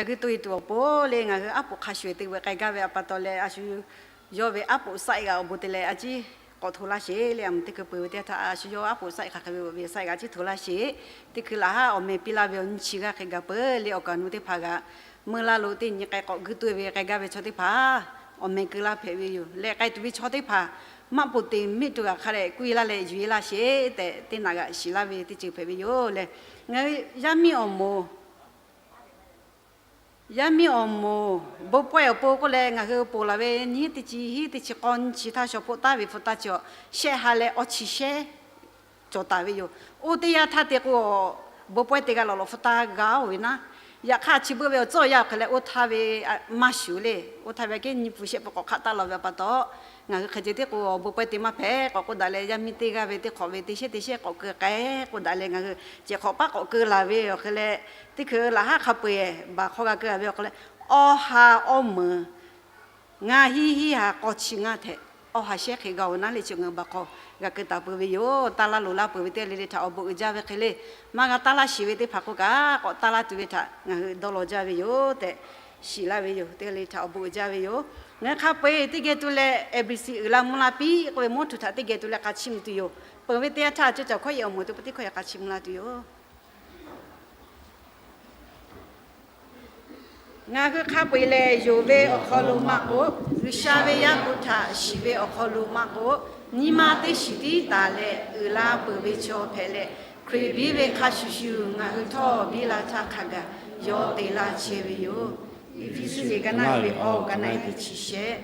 g'uiˇ toˇ e tuˬ awˬ pon le, ngaˬ hui aˉ poꞈ hk'a shuˍ te ve k'ai gaˇ ve a pa taw leh, a shu yawˇ ve aˉ poꞈ saiˆ g'aꞈ awˬ bon te leh a ciˉ k'awꞈ hto laˇ sheˍ le. A muˬ teˇ hkui peuˬ ve teˇ yanˇ htaˇ a shu yawˇ aˉ poꞈ saiˆ hk'aˬ hk'e ve awˬ ve saiˆ g'aꞈ a ciˉ hto laˇ sheˍ. Teˇ hkui laꞈ haˉ awˬ meh piˇ laˇ ve awˬ nyi chi g'aˇ hk'e gaˬ peuˬ le. Awˬ kaˍ awˬ nu teˇ hpaˍ g'aꞈ meuˇ laˇ lo teˇ nyi k'ai k'awꞈ g'uiˇ toˇ e ve k'ai gaˇ ve chaw teˇ hpaˍ awˬ meh keu laˇ hpehꞈ ve yoˬ. Leh k'ai tuˬ ve chaw teˇ hpaˍ maˆ poˍ teꞈ miˆ tuˬ g'aꞈ hk'a dehꞈ k'oˆ e laˇ leh yuˬ e laˇ sheˍ tehꞈ, teˇ naꞈ g'aꞈ shiˍ laˇ ve teˇ ceuˬ hpehꞈ ve yoˬ le. Ngaˬ hui yaˇ miˇ awˬ moˍ Yaˇ miˇ awˬ moˍ bon pawehˇ awˬ pon k'oˆ leh, ngaˬ hui ponˬ laˬ ve nyiˇ teˇ chi hiˉ teˇ chi k'awˇ nyiˇ chi htaˇ, shaw hpoˆ taˉ ve hpu taˇ chi awˬ shehˆ ha leh awˇ chi shehˆ cawˬ taˍ ve yoˬ. Oˇ teˇ yanˇ htaˇ te k'o, bon pawehˇ te g'a lawˬ lawꞈ hpu taˇ g'a oˇ ve naˉ, yaꞈ hk'aˇ chi beuˆ ve awˬ tcuhˉ awˬ yanˇ awˬ hk'e leh oˇ htaˇ ve maˇ shuˍ le. Oˇ htaˇ ve aꞈ kehˉ nyi pfuhˍ shehˆ peuˬ k'awꞈ hk'aˆ taˆ law ve a pa taw, ngaˬ hui hk'e ceh tiˉ k'o, awˬ bon pawehˇ te maˇ hpehꞈ k'awꞈ k'oˆ daꞈ leh, yaˇ miˇ teˇ g'aˇ ve teˇ hk'awꞈ ve teˇ shehˆ teˇ shehˆ k'awꞈ keu k'ai k'oˆ daꞈ leh, ngaˬ hui cehˬ hk'awꞈ paˉ k'awꞈ keu laˬ ve awˬ hk'e leh, teˇ hkui laꞈ haˉ hk'a peu-eˬ baˬ hk'aw g'a keu a ve awˬ hk'e leh, awˇ ha awˇ meunˍ ngaˇ hiˉ hiˉ ha k'awˇ chi ngaˇ htehꞈ awˇ ha shehˉ hk'e g'a-oˬ naˉ le. Chi ngaˬ hui baˬ hk'aw g'a keu taˍ peuˬ ve yoˬ. Taˇ laˇ loˍ laˇ peuˬ ve teˇ g'aˇ le le htaꞈ awˬ bon uiˍ jaˇ ve hk'e le, maˇ g'a taˇ laˇ sheˍ ve teˇ hpaˍ k'oˆ kaꞈ, k'awꞈ taˇ laˇ tuˬ ve htaꞈ ngaˬ hui dawˇ law jaˇ ve yoˬ tehꞈ shiˍ laˇ ve yoˬ. Teˇ g'aˇ le le htaꞈ awˬ bon uiˍ jaˇ ve yoˬ. Ngaˬ hui hk'a peu-eˬ teˇ geh tu leh, A B C uiˍ la mvuh la piˇ k'oˆ ve mawˇ htuꞈ htaꞈ teˇ geh tu leh hk'a chiˇ mvuh tuˬ yoˬ. Peuˬ ve teˇ yanˇ htaˇ, cawˇ caˬ hkawˇ yehˬ awˬ moˍ teˇ hpaˍ teˇ hkawˇ yehˬ hk'a chiˇ mvuh laˇ tuˬ yoˬ. Ngaˬ hui hk'a peu-eˬ lehˬ, yonˍ ve awˬ hk'aw lo maˇ k'oˆ, G'uiˬsha ve yaˇ pu htaꞈ shiˍ ve awˬ hk'aw lo maˇ k'oˆ, nyi ma teˇ shiˍ tiˉ taˍ leh uiˍ la peuˬ ve chaw hpehꞈ leh, Hkriꞈ biˇ ve hk'a shuˍ shuˍ ngaˬ hui htawˇ biˇ la htaˇ hk'a gaˬ yawˇ te laˇ chehˇ ve yoˬ. Eˇfeˇsuꞈ liꞈ ka naˆ ve awˬ ka naˆ e teˇ chi shehˆ.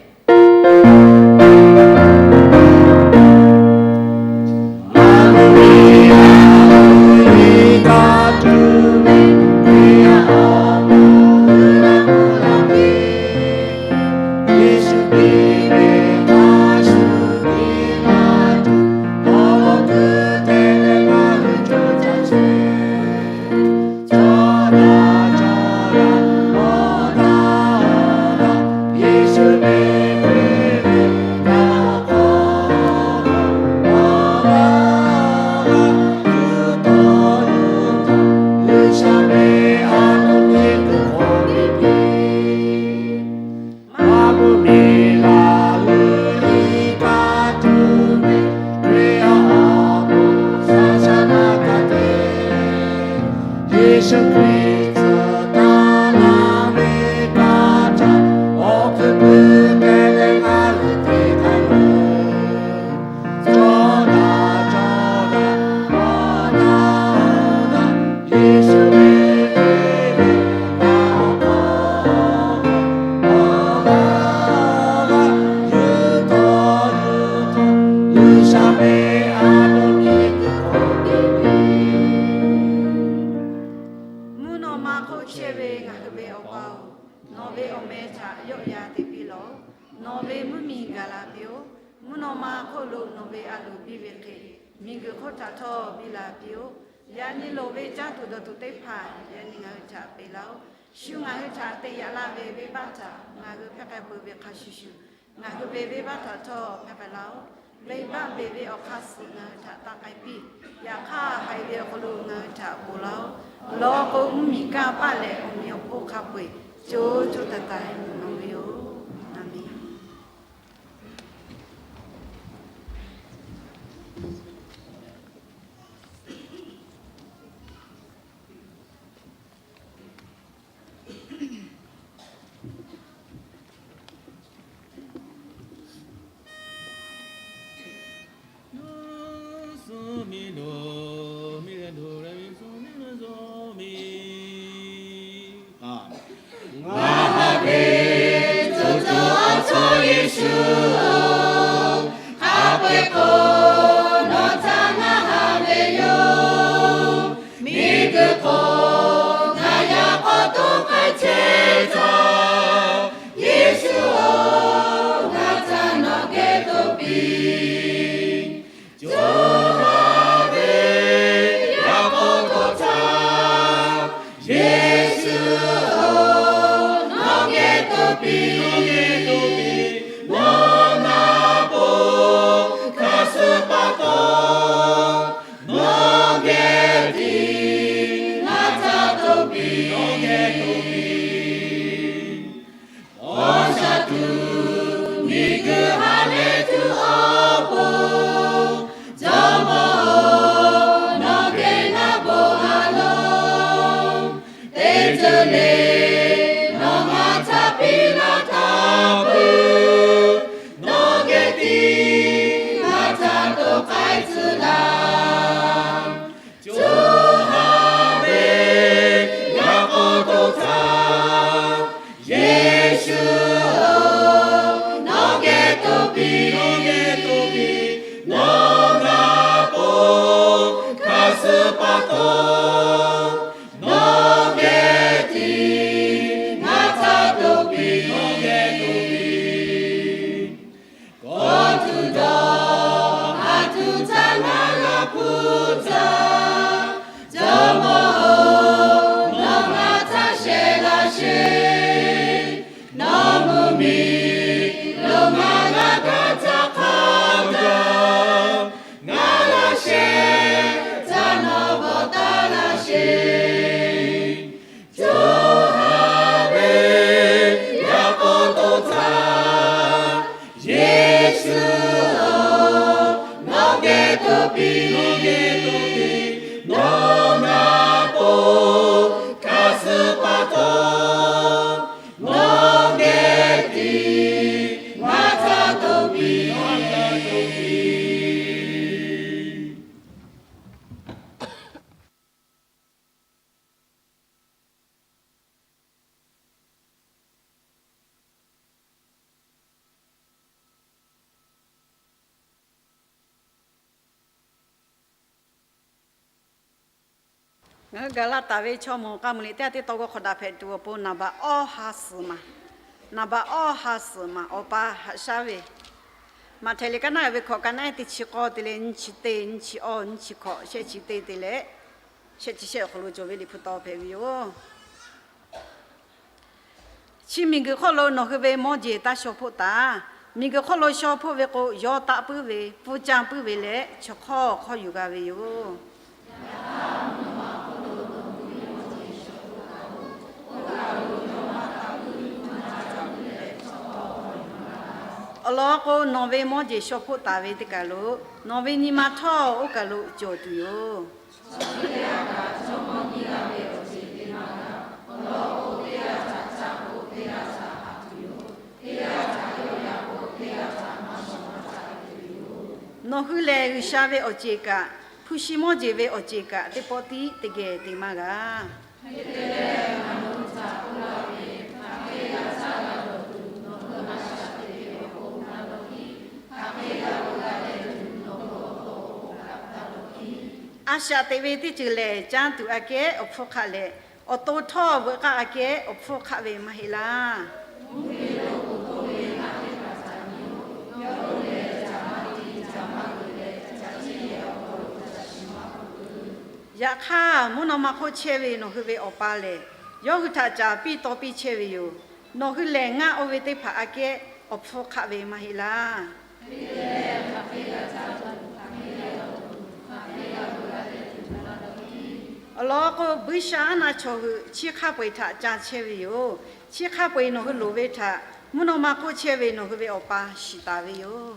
Yeˍsuˆ Hkriꞈ tcuh taˍ laˇ ve kaꞈ htaꞈ awˬ hk'e pui teh leh ngaˬ hui te k'ai ve, cawˇ daꞈ cawˇ daꞈ awˬ na awˬ na, Yeˍsuˆ ve hk'e ve kaꞈ hk'aw, awˬ g'aˇ awˬ g'aˇ yuˬ taw yuˬ taw, G'uiˬsha ve a loˍ miˬ kuiˬ hk'oˆ piˇ ve. Mvuhˇ naw ma hk'oˆ chehˇ ve ngaˬ hui ve Awˬ pa-oˬ, nawˬ ve awˬ meh htaꞈ yawˆ yan te piˇ lawˬ. Nawˬ ve mvuhˇ miˬ gaˬ la piˇ-oˆ. Mvuhˇ naw ma hk'oˆ lo nawˬ ve a loˍ biˇ ve hk'e, miˬ guiˬ hk'oˆ htaꞈ htawˇ biˇ la piˇ-oˆ. Yaꞈ nyi loˍ ve caˇ tuˬ dawˬ tuˬ teˇ hpaˍ yaꞈ nyi ngaˬ hui htaꞈ peꞈ laˇ-oˆ. Shu ngaˬ hui htaꞈ te yaꞈ laˇ ve venˇbaˆ htaꞈ ngaˬ hui hpehˇ k'ai peuˬ ve hk'a shuˍ shuˍ, ngaˬ hui ve venˇbaˆ htaꞈ htawˇ hpehˇ k'ai laˇ-oˆ. Venˇbaˆ beˬ ve awˬ hk'aˇ suh ngaˬ hui htaꞈ taˇ k'ai piˇ. Yaꞈ hk'aˇ, haiˬ ve awˬ hk'aw lo ngaˬ hui htaꞈ ponˬ laˇ-oˆ. Lawˬ k'o, mvuhˇmiˬ kanˇ paˆ leh awˬ meꞈ awˬ hponˇ hk'a peu-eˬ co co taiˍ taiˍ nawˬ ve yoˬ. Aˍmenˍ. Ngaˬ haꞈ ve co co a tcuhˉ Yeˍsuˆ-oˬ, hk'a peu-eˬ k'o nawˬ htaꞈ ngaˬ haꞈ ve yoˬ. Miˬguiˬ hk'oˆ ngaˬ yaꞈ k'aw to k'ai chehˇ htaˇ, Yeˍsuˆ-oˬ, ngaˬ htaꞈ nawˬ geh to piˇ. Coˇ taˍ ve yaꞈ k'aw to htaˇ, Yeˍsuˆ-oˬ, nawˬ geh to piˇ. Nawˬ naˍ poˍ hk'a suh pa taw, nawˬ geh tiˉ ngaˬ htaꞈ to piˇ. le, nawˬ ngaˬ htaꞈ piˇ laˇ htaˇ peuˬ, nawˬ geh tiˉ ngaˬ htaꞈ to k'ai tcuh laˇ. Co ha ve yaꞈ k'aw to htaˇ, Yeˍsuˆ-oˬ, nawˬ geh to piˇ, nawˬ ngaˬ po hkanˍ suh pa taw, nawˬ geh tiˉ ngaˬ htaꞈ to piˇ. Kawˆ tuˬ dawˬ, a tuˬ htaꞈ ngaˬ g'a hpuˇ taˍ. Jawˇmawˇ-oˬ, nawˬ ngaˬ htaꞈ shehˍ laˇ sheˍ. Nawˬ mvuhˇ miˬ lo ngaˬ g'a kaˇ htaˇ hk'a gaˬ, ngaˬ laˇ shehˍ htaꞈ nawˬ bvuhꞈ taˍ laˇ sheˍ. Co ha ve yaꞈ k'aw to htaˇ, Yeˍsuˆ-oˬ, nawˬ geh to piˇ, nawˬ ngaˬ po hkanˍ suh pa taw, nawˬ geh tiˉ ngaˬ htaꞈ to piˇ. Ngaˬ hui gaˬ la taˍ ve chaw mawˬ k'a meuˬ liꞈ teˇ g'aˇ teˇ taw g'aw hk'awꞈ daꞈ hpehꞈ tuˬ awˬ pon naˍ baꞈ awˇ ha suhˍ maˬ, naˍ baꞈ awˇ ha suhˍ maˬ, Awˬ pa haꞈ shaˉ ve. Maꞈhtehˍ liꞈ kaˉ naˉ ve hkawꞈ ka naˉ teˇ chi k'awˇ te leh nyiˇ chi teˇ, nyiˇ chi awˇ, nyiˇ chi hkawꞈ, shehˆ chi teˇ te leh shehˆ chi shehˆ awˬ hk'aw lo cawˬ ve liꞈ hpu taw hpehꞈ ve yoˬ. Chi miˬguiˬ hk'oˆ lo nawˬ hui ve mawˇ jeˬ taˇ shaw hpoˆ taˍ. Miˬguiˬ hk'oˆ lo shaw hpoˆ ve k'o, yawˇ taˆ puiˉ ve, pfuhˇ caˇ puiˉ ve leh chaw hk'awˇ hk'awˇ yuˬ g'a ve yoˬ. Awˬ lawn k'o, nawˬ ve mawˇ jeˬ shaw hpoˆ taˍ ve teˇ kaˬ lo nawˬ ve nyi ma htawˇ oˇ kaˬ lo cawˬ tuˬ yoˬ. Nawˬ hui lehˬ, G'uiˬsha ve awˬ ceˬ kaꞈ, hpu shi mawˇ jeˬ ve awˬ ceˬ kaꞈ teˇ pawˆ tiˉ teˇ geh te maˇ g'a. A shaꞈ teꞈ ve teˇ ceuˬ lehˬ, caˇ tuˬ aꞈ kehˉ awˬ hpfuhˇ hk'aˆ leh, awˬ to htawˇ veuꞈ k'aˆ aꞈ kehˉ awˬ hpfuhˇ hk'aˆ ve maˇ heˆ laˇ. Yaꞈ hk'aˇ, mvuhˇ naw ma hk'oˆ chehˇ ve nawˬ hui ve Awˬ pa lehˬ, yawˇ hui htaꞈ caˍ piˇ taw piˇ chehˇ ve yoˬ. Nawˬ hui lehˬ, ngaˆ oˇ ve teˇ hpaˍ aꞈ kehˉ awˬ hpfuhˇ hk'aˆ ve maˇ heˆ laˇ. Awˬ lawn k'o, buiˇshaˆaˉnaˆ chaw hui chi hk'a peu-eˬ htaꞈ ca chehˇ ve yoˬ. Chi hk'a peu-eˬ nawˬ hui loˍ ve htaꞈ mvuhˇ naw ma hk'oˆ chehˇ ve nawˬ hui ve Awˬ pa shiˍ taˍ ve yoˬ.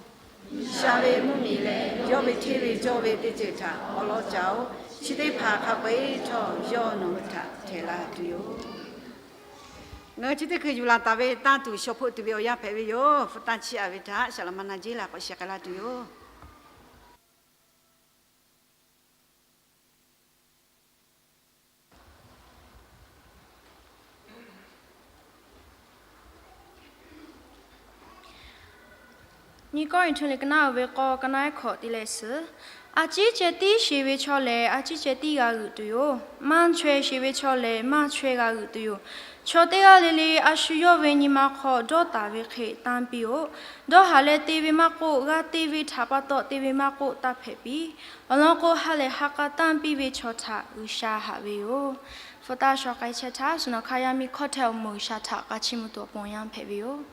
G'uiˬsha ve mvuhˇmiˬ leh yawˇ ve hteˇ ve cawˇ ve teˇ ceuˬ htaꞈ awˉ lawˉ ca-oˬ. Chi teˇ hpaˍ hk'a peu-eˬ htawˇ yawˇ nawˬ hui htaꞈ htehˍ la tuˬ yoˬ. Ngaˬ hui chi teˇ hkui yuˬ laˬ taˍ ve tanˇ tuˬ shaw hpoˆ tuˬ ve awˬ yanˇ hpehꞈ ve yoˬ. Hpu tanˇ chiˇ aꞈ ve htaꞈ saˍ laꞈ ma na jeˇ la k'awꞈ sheh k'ai la tuˬ yoˬ. Nyi Kawˇrenˍhtuˆ liꞈ ka naˉ uiˍ ve k'aw ka naˉ ehˉ hkawꞈ te leh suhˍ, a ciˉ ceh tiˉ sheˍ ve chaw lehˬ, a ciˉ ceh tiˉ g'a g'euꞈ tuˬ yoˬ. Maˇ chaweh sheˍ ve chaw lehˬ, maˇ chaweh g'a g'euꞈ tuˬ yoˬ. Chaw teˇ g'aˇ le le a shu yawˇ ve nyi ma hk'aw dawˇ taˍ ve hk'e tanˇ piˇ-oˆ. Dawˇ haˍ leh te ve maˇ k'oˆ, g'a te ve htaꞈ pa taw te ve maˇ k'oˆ, taˇ hpehꞈ piˇ. Awˬ lawn k'o, ha lehˬ ha k'a tanˇ piˇ ve chaw htaꞈ G'uiˬsha haꞈ ve yoˬ. Hpu taˇ shaw k'ai chehˇ htaˇ, sunaꞈ hk'a yaˇ miˇ hkawˇ hteh awˬ moˍ G'uiˬsha htaꞈ k'a chiˇ mvuh tuˬ awˬ pon yanˇ hpehꞈ ve yoˬ.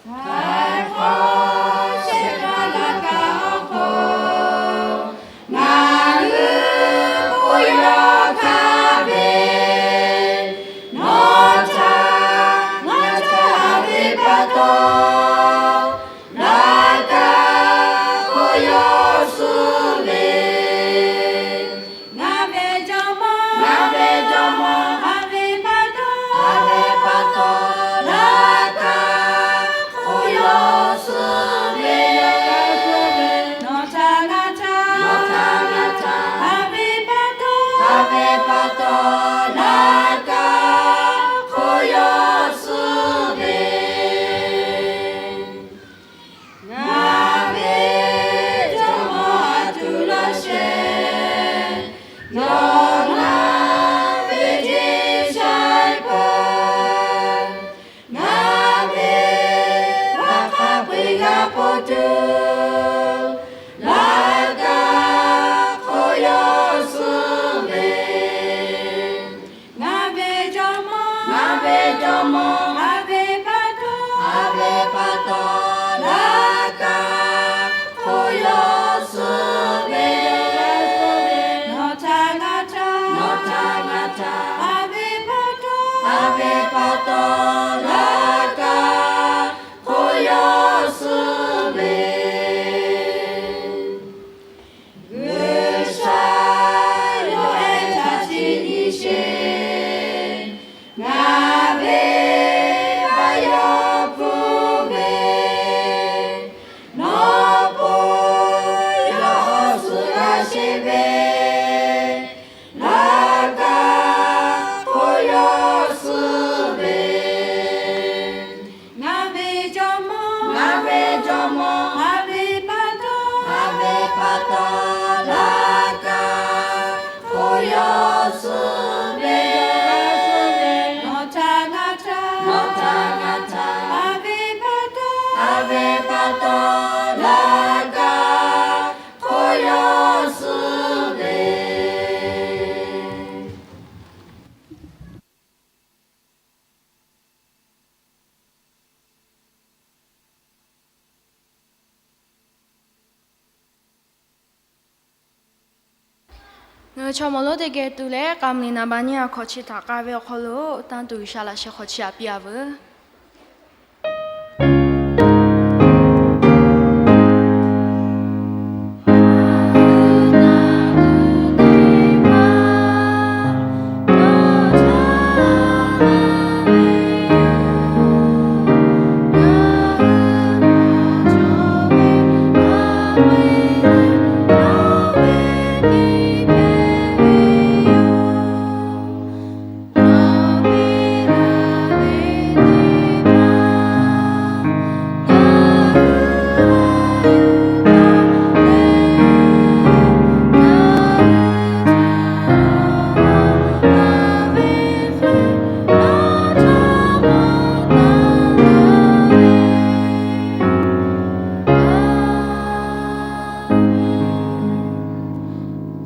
Htaiˍ hk'awꞈ shehˆ hpaˇ laꞈ ka awˬ hk'oˆ, ngaˬ hui bon yawˇ hk'a ve, nawˬ htaꞈ ngaˬ htaꞈ a ve pa taw, laꞈ ka hk'oˆ yawˇ suh ve, ngaˬ ve Jawˇmawˇ, ngaˬ ve Jawˇmawˇ, a ve pa taw, a ve pa taw, laꞈ ka hk'oˆ yawˇ suh ve, nawˬ htaꞈ ngaˬ htaꞈ, nawˬ htaꞈ ngaˬ htaꞈ, a ve pa taw, a ve pa taw, laꞈ ka hk'oˆ yawˇ suh ve. Ngaˬ ve Jawˇmawˇ a tuˬ laˇ shehˍ, yawˇ ngaˬ ve disciple, ngaˬ ve baˆ hk'a peu-eˬ g'a hpawˇ tuˬ, laꞈ ka hk'oˆ yawˇ suh ve. Ngaˬ ve Jawˇmawˇ, ngaˬ ve Jawˇmawˇ, a ve pa taw, a ve pa taw, laꞈ ka hk'oˆ yawˇ suh ve. Nawˬ htaꞈ ngaˬ htaꞈ, nawˬ htaꞈ ngaˬ htaꞈ, a ve pa taw, a ve pa taw, laꞈ ka hk'oˆ yawˇ suh ve. G'uiˬsha yawˇ ehˉ htaꞈ chi nyi sheˍ, ngaˬ ve baˆ yawˇ hpfuhˇ ve, nawˬ pon yawˇ suh laˇ sheˍ ve, laꞈ ka hk'oˆ yawˇ suh ve. Ngaˬ ve Jawˇmawˇ, ngaˬ ve Jawˇmawˇ, a ve pa taw, a ve pa taw, laꞈ ka hk'oˆ yawˇ suh ve. Nawˬ htaꞈ ngaˬ htaꞈ, nawˬ htaꞈ ngaˬ htaꞈ, a ve pa taw, a ve pa taw, laꞈ ka hk'oˆ yawˇ suh ve. Ngaˬ hui chaw mawˬ lonˉ teˇ geh tuˬ leh, k'a mvuh liꞈ naˍ baˬ nyiˇ a hkawꞈ chi htaꞈ k'a ve awˬ hk'aw lo tanˇ tuˬ G'uiˬsha laꞈ sheh hk'awꞈ chi htaꞈ piˇ a veuˬ.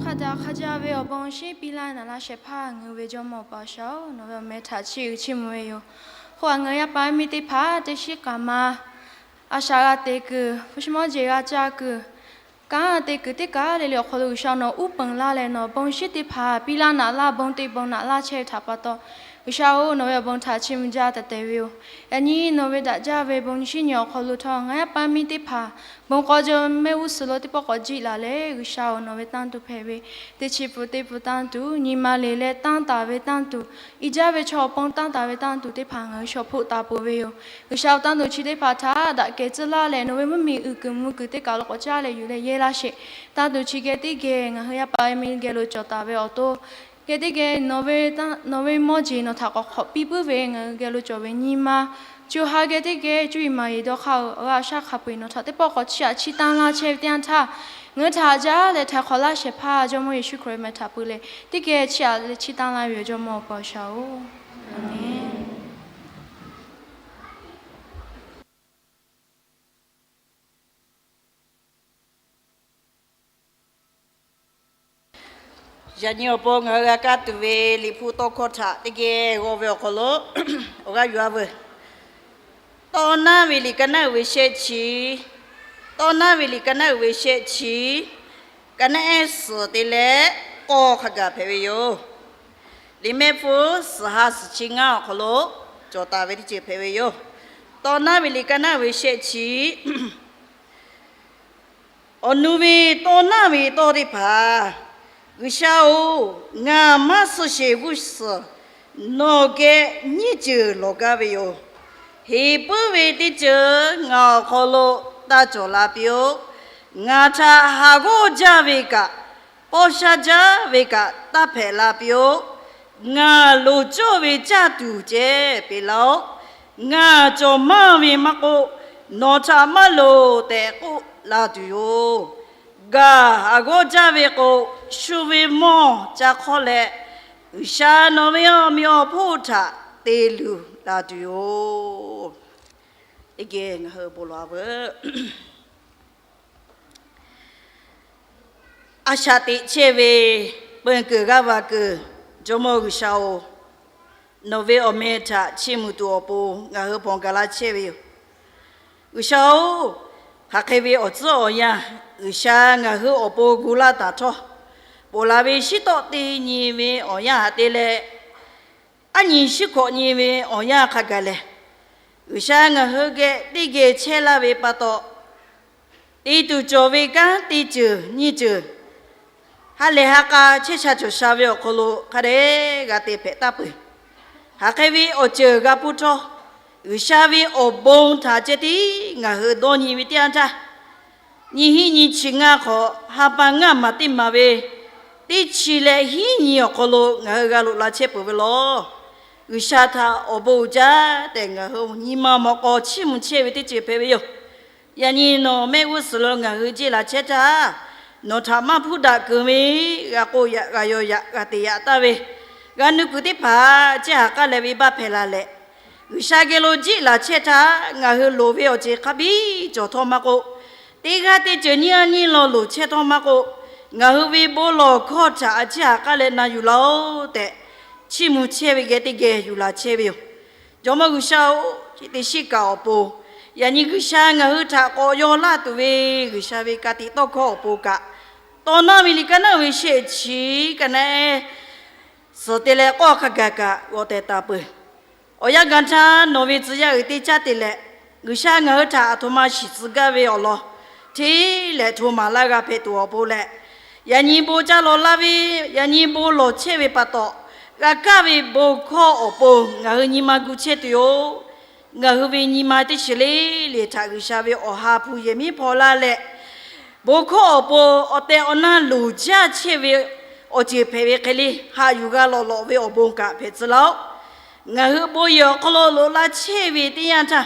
Hk'a daꞈ hk'a jaˇ ve awˬ bon shinˉ piˇ laˇ naˍ laˇ shehˍ hpaˇ ngaˬ hui ve Jawˇmawˇ Awˬ pa G'uiˬsha-oˬ, nawˬ ve awˬ meh htaꞈ chiˇ uiˍ chiˇ mvuh ve yoˬ. K'o, ngaˬ hui yaˇ paˍ yaˇ miˇ teˇ hpaˍ teˇ shiˉ k'aˍ ma a shaꞈ g'a te kuiˬ, hpu shi mawˇ jeˬ g'a caˇ kuiˬ, kanˉ te kuiˬ teˇ kaˬ le le awˬ hk'aw lo G'uiˬsha nawˬ uˉ peunˍ laˇ leh, nawˬ bon shinˉ teˇ hpaˍ piˇ laˇ naˍ laˇ, bon te bon naˍ laˇ chehˇ ve htaꞈ pa taw, G'uiˬsha-oˬ, nawˬ ve awˬ bon htaꞈ chiˇ mvuh jaˇ tehꞈ tehꞈ ve yoˬ. Yaꞈ nyi nawˬ ve daꞈ jaˇ ve bon shinˉ nyi awˬ hk'aw lo htawˇ, ngaˬ yaˇ paˍ miˇ teˇ hpaˍ bon k'aw jaw mehˆ g'uˇ suhˍ lo teˇ pawˆ k'awꞈ jiˆ laˬ leh, G'uiˬsha-oˬ, nawˬ ve tanˇ tuˬ hpehꞈ ve teˇ chi pun teˇ pun tanˇ tuˬ, nyi ma le leh tanˇ taˍ ve tanˇ tuˬ, i jaˇ ve chaw awˬ pon tanˇ taˍ ve tanˇ tuˬ teˇ hpaˍ ngaˬ hui shaw hpoˆ taˍ peuˬ ve yoˬ. G'uiˬsha-oˬ, tanˇ tuˬ chi teˇ hpaˍ htaꞈ daꞈ kehˬ tcuh laˇ leh, nawˬ ve mvuhˇmiˬ uiˍ kuiˬ mvuh kuiˬ teˇ kaˬ lo k'awꞈ caˇ leh yuˬ leh yehˇ laˇ sheˍ. Tanˇ tuˬ chi geh teˇ geh ngaˬ hui yaˇ paˍ yaˇ miˇ geh lo cawˬ taˍ ve awˬ to geh teˇ geh nawˬ ve, nawˬ ve mawˇ jeˬ nawˬ htaꞈ k'awꞈ hk'awꞈ piˇ puiˉ ve ngaˬ hui geh lo cawˬ ve nyi ma, co ha geh teˇ geh cuˇ yiˍ maˍ yiˍ dawˇ hk'aˇ-oˬ, awˬ g'aˇ awˬ shaˉ hk'a peu-eˬ nawˬ htaꞈ teˇ pawˆ k'awꞈ chiˇ aꞈ chiˇ tanˇ laˇ chehˇ ve teˇ yanˇ htaˇ, ngaˬ hui htaꞈ jaˇ leh htaiˍ hk'awꞈ laˇ shehˍ hpaˇ Jawˇmawˇ Yeˍsuˆ Hkriꞈ meh htaꞈ pui leh teˇ geh chiˇ aꞈ leh chiˇ tanˇ laˇ ve yoˬ, Jawˇmawˇ Awˬ pa G'uiˬsha-oˬ. Aˍmenˇ. Yaꞈ nyi awˬ pon ngaˬ hui g'a kaˇ tuˬ ve Liꞈ hpu tawˇ hkawˇ htaꞈ teˇ geh g'aw ve awˬ hk'aw lo awˬ g'aˇ yuˬ-a veuˬ. Tawˇ naˉ ve liꞈ ka naˉ uiˍ ve shehˆ chi, Tawˇ naˉ ve liꞈ ka naˉ uiˍ ve shehˆ chi, ka naˉ ehˉ suhˍ te leh k'awˇ hk'a gaˬ hpehꞈ ve yoˬ. Liꞈ mehˆ hpu suhˍ ha suhˍ chi ngaˇ awˬ hk'aw lo cawˬ taˍ ve teˇ ceuˬ hpehꞈ ve yoˬ. Tawˇ naˉ ve liꞈ ka naˉ uiˍ ve shehˆ chi, awˬ nu ve tawˇ naˉ ve tawˇ teˇ hpaˍ, G'uiˬsha-oˬ, ngaˬ maˇ suh sheˍ g'uˇ suhˍ nawˬ geh nyiˇ ceuˬ lawˬ gaˇ ve yoˬ. Heˍ puiˉ ve teˇ ceuˬ ngaˬ awˬ hk'aw lo taˇ cawˬ la piˇ-oˆ. Ngaˬ htaꞈ haˍ g'awˇ jaˇ ve kaꞈ, pawˇ shaˉ jaˇ ve kaꞈ taˇ hpehꞈ la piˇ-oˆ. Ngaˬ loˍ cawˇ ve caˇ tuˬ ceh peꞈ laˇ-oˆ. Ngaˬ cawˬ maˇ ve maˇ k'oˆ, nawˬ htaꞈ maˇ loˍ tehꞈ k'oˆ la tuˬ yoˬ. Gaˬ haˍ g'awˇ jaˇ ve k'o, shu ve mawˇ ca hk'awˇ leh, G'uiˬsha nawˬ ve awˬ meꞈ awˬ hponˇ htaꞈ te luˬ la tuˬ yoˬ. Teˇ geh ngaˬ hui bon lawˬ-a veuˬ. A shaꞈ teꞈ chehˇ ve peu kuiˬ g'aˇ va kuiˬ, Jawˇmawˇ G'uiˬsha-oˬ, nawˬ ve awˬ meh htaꞈ chiˇ mvuh tuˬ awˬ pon ngaˬ hui hpawnˬ gaˬ la chehˇ ve yoˬ. G'uiˬsha-oˬ, hk'aˬ hk'e ve awˬ tcuhˉ awˬ yanˇ G'uiˬsha ngaˬ hui awˬ pon gu laˇ taˍ htawˇ, ponˬ laˬ ve shiˉ tawˆ te nyi ve awˬ yanˇ htaꞈ te leh, aˉ nyi shiˉ hkawꞈ nyi ve awˬ yanˇ hk'a gaˬ lehˬ, G'uiˬsha ngaˬ hui geh teˇ geh chehˇ laˇ ve pa taw, te tuˬ cawˬ ve kanˉ teˇ ceuˬ nyiˇ ceuˬ ha lehˬ ha k'a chehˇ sha cawˬ sha ve awˬ hk'aw lo hk'a dehꞈ g'a te hpehꞈ taˇ peuˬ. Hk'aˬ hk'e ve awˬ ceuˬ g'a hpuˇ htawˇ, G'uiˬsha ve awˬ bon htaꞈ ceh tiˉ ngaˬ hui dawˇ nyi ve teˇ yanˇ htaˇ, nyiˇ hinˉ nyiˇ chi ngaˇ hk'awꞈ ha pa ngaˇ maˬ teˇ maˬ ve teˇ chi leh hinˉ nyi awˬ hk'aw lo ngaˬ hui g'a loꞈ la chehˇ peuˬ ve law. G'uiˬsha htaꞈ awˬ bon uiˍ jaˇ tehꞈ ngaˬ hui nyi ma mawꞈ k'aw chiˇ mvuh chehˇ ve teˇ ceuˬ hpehꞈ ve yoˬ. Yaꞈ nyi nawˬ mehˆ g'uˇ suhˍ lo ngaˬ hui jeˆ laˬ chehˇ htaˇ, nawˬ htaꞈ maˇ hpuˇ daꞈ keunˍ ve, g'a k'oˆ yaꞈ g'a yaw yaꞈ g'a te yaꞈ taˍ ve, g'a nuˇ kuiˬ teˇ hpaˍ ceh haꞈ k'aˇ leh ve baˇ hpehꞈ la leh, G'uiˬsha geh lo jeˆ laˬ chehˇ htaˇ ngaˬ hui loˍ ve awˬ ceuˬ hk'a biˇ cawˬ htawˇ maˇ k'oˆ, teˇ g'aˇ teˇ ceuˬ nyiˇ g'aˇ nyiˇ law loˍ chehˇ htawˇ maˇ k'oˆ, ngaˬ hui ve bon lawˬ hkawˇ htaꞈ a ciˉ haꞈ k'aˇ leh na yuˬ laˇ-oˆ tehꞈ, chiˇ mvuh chehˇ ve geh teˇ geh yuˬ laˬ chehˇ ve yoˬ. Jawˇmawˇ G'uiˬsha-oˬ, chi teˇ shiˉ kaꞈ awˬ pon, yaꞈ nyi G'uiˬsha ngaˬ hui htaꞈ k'awꞈ yaw laˇ tuˬ ve G'uiˬsha ve ka tiꞈ tawˇ hkawˇ awˬ pon kaꞈ, Tawˇ naˉ ve liꞈ ka naˉ ve shehˆ chi, ka naˉ ehˉ suhˍ te leh k'awˇ hk'a gaˬ kaꞈ g'awˬ tehꞈ taˍ peuˬ. Awˬ yanˇ gaˬ htaˇ nawˬ ve tcuh yaˇ uiˍ teˇ caˉ te leh, G'uiˬsha ngaˬ hui htaꞈ aˬ htoꞈ ma shiˍ tcuh gaˇ ve awˬ lawn hteˇ lehˬ hto maˍ laˇ g'a hpehꞈ tuˬ awˬ pon leh, yaꞈ nyi bon caˇ lawˬ laˇ ve, yaꞈ nyi bon lawˬ chehˇ ve pa taw, g'a kaˇ ve bon hkawˇ awˬ pon ngaˬ hui nyi ma gu chehˇ tuˬ yoˬ. Ngaˬ hui ve nyi ma teˇ shiˍ le le htaꞈ G'uiˬsha ve awˬ ha hpu yehˬ miˉ hpaw laˇ leh, bon hkawˇ awˬ pon awˬ tehˬ awˬ na loˍ jaˇ chehˇ ve awˬ ceuˬ hpehꞈ ve hk'e le, haꞈ yuˬ g'a lawꞈ lawꞈ ve awˬ bon kaꞈ hpehꞈ tcuh laˇ-oˆ. Ngaˬ hui bon yehˬ awˬ hk'aw lo loꞈ la chehˇ ve teˇ yanˇ htaˇ,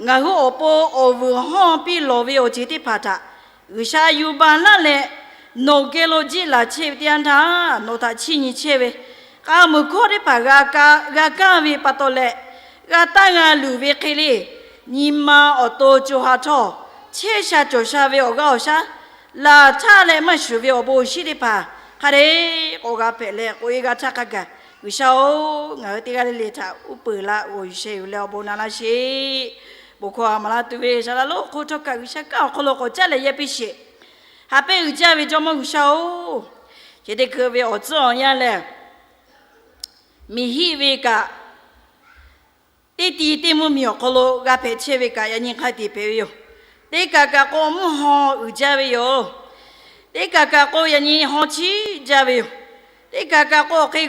ngaˬ hui awˬ pon awˬ vuiˬ hawˇ piˇ lawˬ ve awˬ ceuˬ teˇ hpaˍ htaꞈ G'uiˬsha yuˬ baˬ laˇ leh, nawˬ geh lo jiˆ laˬ chehˇ ve teˇ yanˇ htaˇ, nawˬ htaꞈ chiˇ nyi chehˇ ve k'a muiˬ hkawˇ teˇ hpaˍ g'a kaˇ ve pa taw leh, g'a taˇ g'a luˬ ve hk'e le, nyi ma awˬ to co ha htawˇ, chehˇ sha cawˬ sha ve awˬ g'aˇ awˬ shaˉ, laˬ htaˇ leh maˇ shuˍ ve awˬ bon awˬ shinˉ teˇ hpaˍ hk'a dehꞈ k'awꞈ g'a hpehꞈ leh k'oꞈ-e g'a htaˇ hk'a gaˬ, G'uiˬsha-oˬ, ngaˬ hui teˇ g'aˇ le le htaꞈ uˉ peunˍ la g'awˬ yuˬ sheh yuˬ leh awˬ bon na laˇ sheˍ. Bon hkawˇ a maˍ laˇ tuˬ ve saˍ laꞈ lonˉ hk'oˆ htawˇ kaꞈ G'uiˬsha kanˉ awˬ hk'aw lo k'awꞈ caˉ leh yehˇ piˇ sheˍ. Haꞈ pehnˇ uiˍ jaˇ ve Jawˇmawˇ G'uiˬsha-oˬ, chi teˇ hkui ve awˬ tcuhˉ awˬ yanˇ lehˬ, miˬ hiˆ ve kaꞈ, teˇ ti teˇ mvuhˇmiˬ awˬ hk'aw lo g'a hpehꞈ chehˇ ve kaꞈ yaꞈ nyi hk'a tiꞈ hpehꞈ ve yoˬ. Teˇ kaꞈ kaꞈ k'o mvuhˇ haw uiˍ jaˇ ve yoˬ. Teˇ kaꞈ kaꞈ k'o yaꞈ nyi haw chiˇ jaˇ ve yoˬ. Teˇ kaꞈ kaꞈ k'o awˬ hk'e